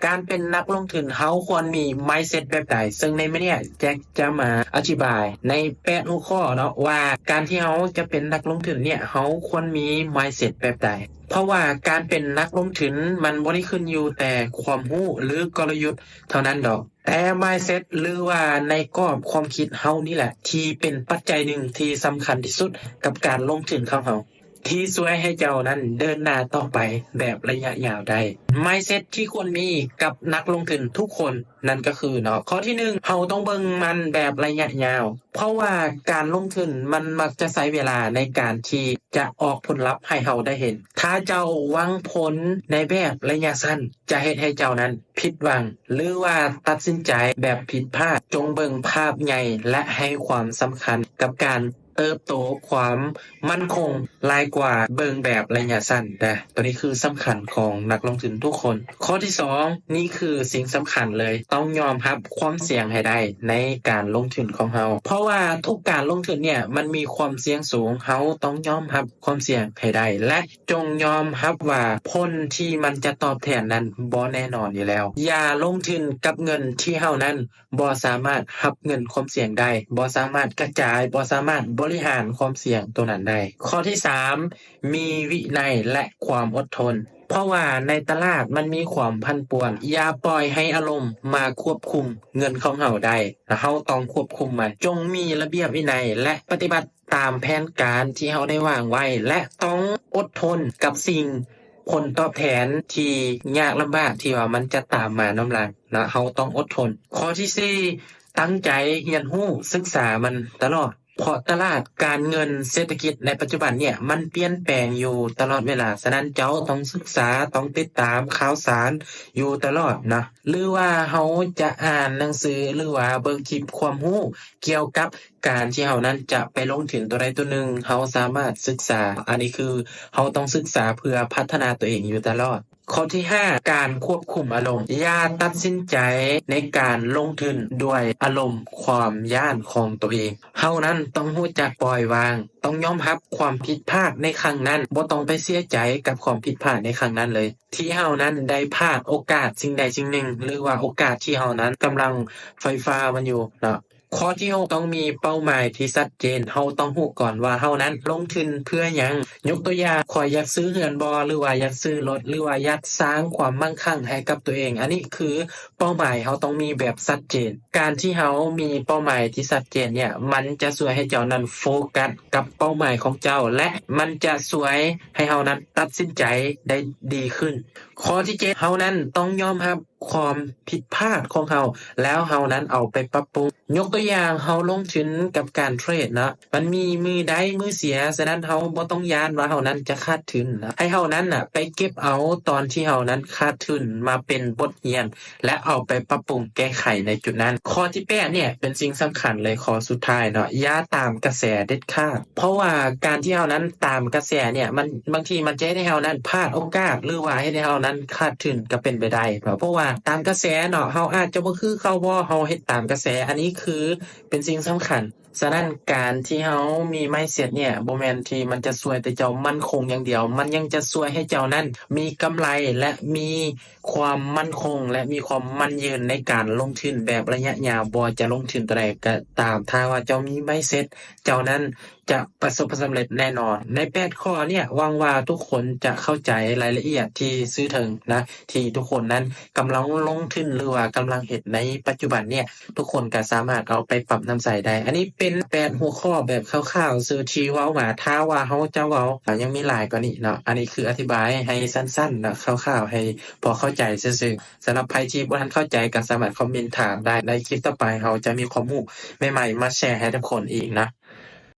ການເປັນນັກລົງທຶນ ເຮົາຄວນມີ mindset ແບບໃດ? ເຊິ່ງໃນມື້ນີ້ແຈັກຈະມາອະທິບາຍໃນແປດຫົວຂໍ້ເນາະ ວ່າການທີ່ເຮົາຈະເປັນນັກລົງທຶນເນ່ຍ ເຮົາຄວນມີ mindset ແບບໃດ? ເພາະວ່າການເປັນນັກລົງທຶນ ມັນບໍ່ໄດ້ຂຶ້ນຢູ່ແຕ່ຄວາມຮູ້ ຫຼື ກົນລະຍຸດເທົ່ານັ້ນດອກ, ແຕ່ mindset ຫຼືວ່າໃນກອບຄວາມຄິດເຮົານີ້ແຫຼະ ທີ່ເປັນປັດໄຈໜຶ່ງທີ່ສຳຄັນທີ່ສຸດກັບການລົງທຶນຂອງເຮົາ ທີ່ຊ່ວຍໃຫ້ເຈົ້ານັ້ນເດີນໜ້າຕໍ່ໄປແບບໄລຍະຍາວໄດ້. mindset ທີ່ຄວນມີກັບນັກລົງທຶນທຸກຄົນ ນັ້ນກໍຄືເນາະ ຂໍ້ທີໜຶ່ງ ເຮົາຕ້ອງເບິ່ງມັນແບບໄລຍະຍາວ ເພາະວ່າການລົງທຶນມັນມັກຈະໃຊ້ເວລາໃນການທີ່ຈະອອກຜົນລັບໃຫ້ເຮົາໄດ້ເຫັນ. ຖ້າເຈົ້າຫວັງຜົນໃນແບບໄລຍະສັ້ນ ຈະເຮັດໃຫ້ເຈົ້ານັ້ນຜິດຫວັງ ຫຼືວ່າຕັດສິນໃຈແບບຜິດພາດ. ຈົ່ງເບິ່ງພາບໃຫຍ່ ແລະ ໃຫ້ຄວາມສຳຄັນກັບການເຕີບໂຕ, ຄວາມໝັ້ນຄົງ ຫຼາຍກວ່າເບິ່ງແບບໄລຍະສັ້ນເດີ້. ໂຕນີ້ຄືສຳຄັນຂອງນັກລົງທຶນທຸກຄົນ. ຂໍ້ທີສອງ ນີ້ຄືສິ່ງສຳຄັນເລີຍ, ຕ້ອງຍອມຮັບຄວາມສ່ຽງໃຫ້ໄດ້ໃນການລົງທຶນຂອງເຮົາ ເພາະວ່າທຸກການລົງທຶນເນ່ຍ ມັນມີຄວາມສ່ຽງສູງ, ເຮົາຕ້ອງຍອມຮັບຄວາມສ່ຽງໃຫ້ໄດ້ ແລະ ຈົ່ງຍອມຮັບວ່າຜົນທີ່ມັນຈະຕອບແທນນັ້ນບໍ່ແນ່ນອນຢູ່ແລ້ວ. ຢ່າລົງທຶນກັບເງິນທີ່ເຮົານັ້ນບໍ່ສາມາດຮັບເງິນຄວາມສ່ຽງໄດ້, ບໍ່ສາມາດກະຈາຍ, ບໍ່ສາມາດບໍລິຫານຄວາມສ່ຽງໂຕນັ້ນໄດ້. ຂໍ້ທີສາມ ມີວິໄນ ແລະ ຄວາມອົດທົນ. ເພາະວ່າໃນຕະຫຼາດມັນມີຄວາມຜັນປວນ, ຢ່າປ່ອຍໃຫ້ອາລົມມາຄວບຄຸມເງິນຂອງເຮົາໄດ້, ເຮົາຕ້ອງຄວບຄຸມມັນ. ຈົ່ງມີລະບຽບວິໄນ ແລະ ປະຕິບັດຕາມແຜນການທີ່ເຮົາໄດ້ວາງໄວ້ ແລະ ຕ້ອງອົດທົນກັບສິ່ງ ຜົນຕອບແທນທີ່ຍາກລຳບາກທີ່ວ່າມັນຈະຕາມມານຳຫຼັງເນາະ, ເຮົາຕ້ອງອົດທົນ. ຂໍ້ທີສີ່ ຕັ້ງໃຈຮຽນຮູ້ສຶກສາມັນຕະຫຼອດ, ເພາະຕະຫຼາດການເງິນເສດຖະກິດໃນປັດຈຸບັນເນ່ຍ ມັນປ່ຽນແປງຢູ່ຕະຫຼອດເວລາ. ສະນັ້ນເຈົ້າຕ້ອງສຶກສາ, ຕ້ອງຕິດຕາມຂ່າວສານຢູ່ຕະຫຼອດເນາະ, ຫຼືວ່າເຮົາຈະອ່ານໜັງສື ຫຼືວ່າເບິ່ງຄລິບຄວາມຮູ້ກ່ຽວກັບ ການທີ່ເຮົານັ້ນຈະໄປລົງທຶນໂຕໃດໂຕໜຶ່ງ, ເຮົາສາມາດສຶກສາ, ອັນນີ້ຄືເຮົາຕ້ອງສຶກສາເພື່ອພັດທະນາຕົວເອງຢູ່ຕະຫຼອດ. ຂໍ້ທີຫ້າ ການຄວບຄຸມອາລົມ. ຢ່າຕັດສິນໃຈໃນການລົງທຶນດ້ວຍອາລົມຄວາມຢ້ານຂອງໂຕເອງ. ເຮົານັ້ນຕ້ອງຮູ້ຈັກປ່ອຍວາງ, ຕ້ອງຍອມຮັບຄວາມຜິດພາດໃນຄັ້ງນັ້ນ, ບໍ່ຕ້ອງໄປເສຍໃຈກັບຄວາມຜິດພາດໃນຄັ້ງນັ້ນເລີຍ, ທີ່ເຮົານັ້ນໄດ້ພາດໂອກາດສິ່ງໃດສິ່ງໜຶ່ງ ຫຼືວ່າໂອກາດທີ່ເຮົານັ້ນກຳລັງໄຂວ່ຄວ້າມັນຢູ່ເນາະ. ຂໍ້ທີຫົກ ຕ້ອງມີເປົ້າໝາຍທີ່ຊັດເຈນ. ເຮົາຕ້ອງຮູ້ກ່ອນວ່າເຮົານັ້ນລົງທຶນເພື່ອຫຍັງ. ຍົກຕົວຢ່າງ, ຂ້ອຍຢາກຊື້ເຮືອນບໍ ຫຼືວ່າຢາກຊື້ລົດ ຫຼືວ່າຢາກສ້າງຄວາມໝັ້ງຄັ່ງໃຫ້ກັບຕົວເອງ. ອັນນີ້ຄືເປົ້າໝາຍເຮົາຕ້ອງມີແບບຊັດເຈນ. ການທີ່ເຮົາມີເປົ້າໝາຍທີ່ຊັດເຈນເນ່ຍ, ມັນຈະຊ່ວຍໃຫ້ເຈົ້ານັ້ນໂຟກັສກັບເປົ້າໝາຍຂອງເຈົ້າ ແລະ ມັນຈະຊ່ວຍໃຫ້ເຮົານັ້ນຕັດສິນໃຈໄດ້ດີຂຶ້ນ. ຂໍ້ທີເຈັດ ເຮົານັ້ນຕ້ອງຍອມຮັບ ຄວາມຜິດພາດຂອງເຮົາ ແລ້ວເຮົານັ້ນເອົາໄປປັບປຸງ. ຍົກຕົວຢ່າງ, ເຮົາລົງທຶນກັບການເທຣດເນາະ, ມັນມີມື້ໄດ້ມື້ເສຍ, ສະນັ້ນເຮົາບໍ່ຕ້ອງຢ້ານວ່າເຮົານັ້ນຈະຂາດທຶນນະ. ໃຫ້ເຮົານັ້ນນະໄປເກັບເອົາຕອນທີ່ເຮົານັ້ນຂາດທຶນມາເປັນບົດຮຽນ ແລະ ເອົາໄປປັບປຸງແກ້ໄຂໃນຈຸດນັ້ນ. ຂໍ້ທີແປດເນ່ຍເປັນສິ່ງສຳຄັນເລີຍ, ຂໍ້ສຸດທ້າຍເນາະ, ຢ່າຕາມກະແສເດັດຂາດ. ເພາະວ່າການທີ່ເຮົານັ້ນຕາມກະແສເນ່ຍ ມັນ ບາງທີມັນຈະເຮັດໃຫ້ເຮົານັ້ນພາດໂອກາດ ຫຼືວ່າເຮັດໃຫ້ເຮົານັ້ນຂາດທຶນກໍເປັນໄປໄດ້ເນາະ. ເພາະວ່າຕາມກະແສເນາະ ເຮົາອາດຈະບໍ່ຄືເຂົາບໍ ເຮົາເຮັດຕາມກະແສ, ອັນນີ້ຄືເປັນສິ່ງສຳຄັນ. ສະນັ້ນ ການທີ່ເຮົາມີ mindset ເນ່ຍ ບໍ່ແມ່ນທີ່ມັນຈະຊ່ວຍແຕ່ເຈົ້າໝັ້ນຄົງຢ່າງດຽວ, ມັນຍັງຈະຊ່ວຍໃຫ້ເຈົ້ານັ້ນມີກຳໄລ ແລະ ມີ ຄວາມໝັ້ນຄົງ ແລະ ມີຄວາມໝັ້ນຍືນໃນການລົງທຶນແບບໄລຍະຍາວ. ບໍ່ວ່າຈະລົງທຶນຕົວໃດກໍຕາມ, ຖ້າວ່າເຈົ້າມີ mindset ເຈົ້ານັ້ນຈະປະສົບຜົນສຳເລັດແນ່ນອນ. ໃນແປດຂໍ້ເນ່ຍ ຫວັງວ່າທຸກຄົນຈະເຂົ້າໃຈລາຍລະອຽດທີ່ຊື່ເຖິງນະ, ທີ່ທຸກຄົນນັ້ນກຳລັງລົງທຶນ ຫຼືວ່າກຳລັງເຮັດໃນປັດຈຸບັນເນ່ຍ, ທຸກຄົນກໍສາມາດເອົາໄປປັບນຳໃຊ້ໄດ້. ອັນນີ້ເປັນແປດຫົວຂໍ້ແບບຄ່າວໆ ຊື່ທີ່ເວົ້າມາ. ຖ້າວ່າເຮົາຈະເວົ້າ ອາ ຍັງມີຫຼາຍກວ່ານີ້ເນາະ. ອັນນີ້ຄືອະທິບາຍໃຫ້ສັ້ນໆເນາະ, ຄ່າວໆ ໃຫ້ ພໍເຂົ້າໃຈຊື່ໆ. ສຳລັບໃຜທີ່ບໍ່ທັນເຂົ້າໃຈກໍສາມາດຄອມເມັນຖາມໄດ້. ໃນຄລິບຕໍ່ໄປເຮົາຈະມີຄວາມຮູ້ໃໝ່ໆມາແຊໃຫ້ທຸກຄົນອີກນະ.